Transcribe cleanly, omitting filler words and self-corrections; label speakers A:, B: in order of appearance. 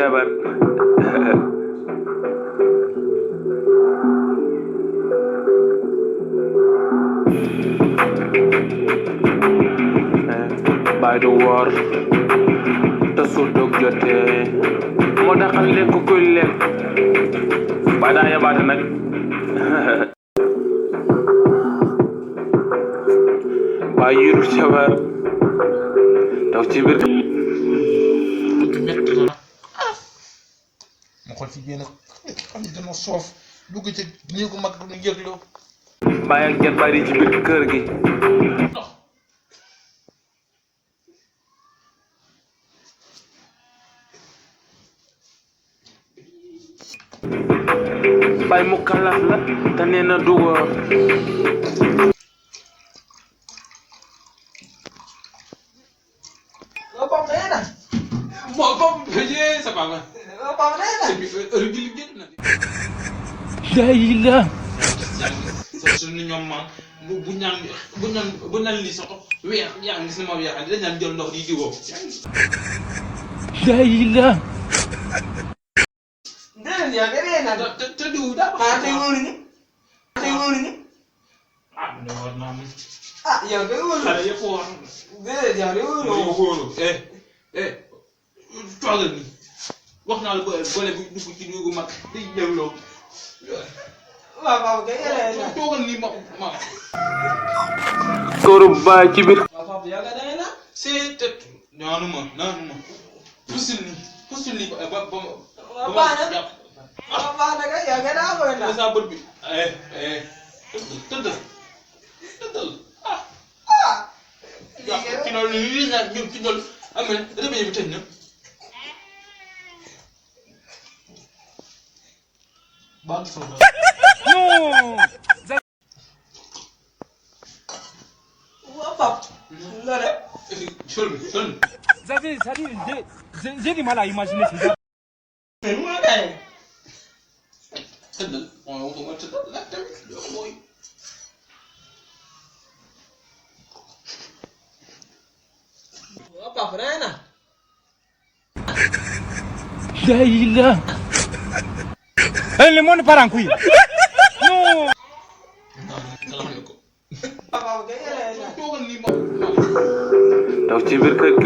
A: feebar bay du woor te su dog jotee moo daxal lekk kuy lekk bay daa yabaate nag bay yiru jabar daw ci biir
B: metti na ma xool fi benn xam ne dana soof dugg ci néegu mag du yëgloo
A: bay ak jet bay di ci biir kër gi bay mu kalaf la te nee na du woor
C: Papa nena.
B: moo bopp yee sa papa
C: Papa nena.
B: heure bi génn na
A: dayila
B: sa suñu ñoom ma bu ñaan li sax weex yaa ngi gis ne ma weex dañ naan jël ndox di diwoo
A: dayila
C: Ndenen ya nena.
B: te diw daa ba
C: Ah, tay wóoruñu. Tay wóoruñu.
B: ah ne war naa mun
C: Ah, yow day wóoru.
B: xale yëpp war
C: Déedéet yow day wóoru.
B: yow wóoru toogal ni wax naa la boole bu dugg ci néegu mag day jëloo
C: Waaw waaw kay yéen a
B: toogal ni ma
A: kóoru bay ci biir
C: Waaw papa yow nga nena.
B: c'est tët naanuma pusil ni ba
C: Waaw baax na. Waaw baax na kay yow nga daa koy na.
B: sa bët bi tëddal
C: Ah.
B: ci loolu lii nag ñun ci loolu am na rébéñe bi tëj na baal sa
A: non
C: Waaw papa. Nga def.
B: sol bi
A: j'ai du mal à imaginer ça
C: Mu kay.
B: tëddal ma tëddal la tamit loolu mooy
C: Waaw papa nena.
A: dayila le monde part en couille non
B: nga xam ne ko
C: Waaw kay yéen a
B: toogal ni ma
A: daw ci biir kër gi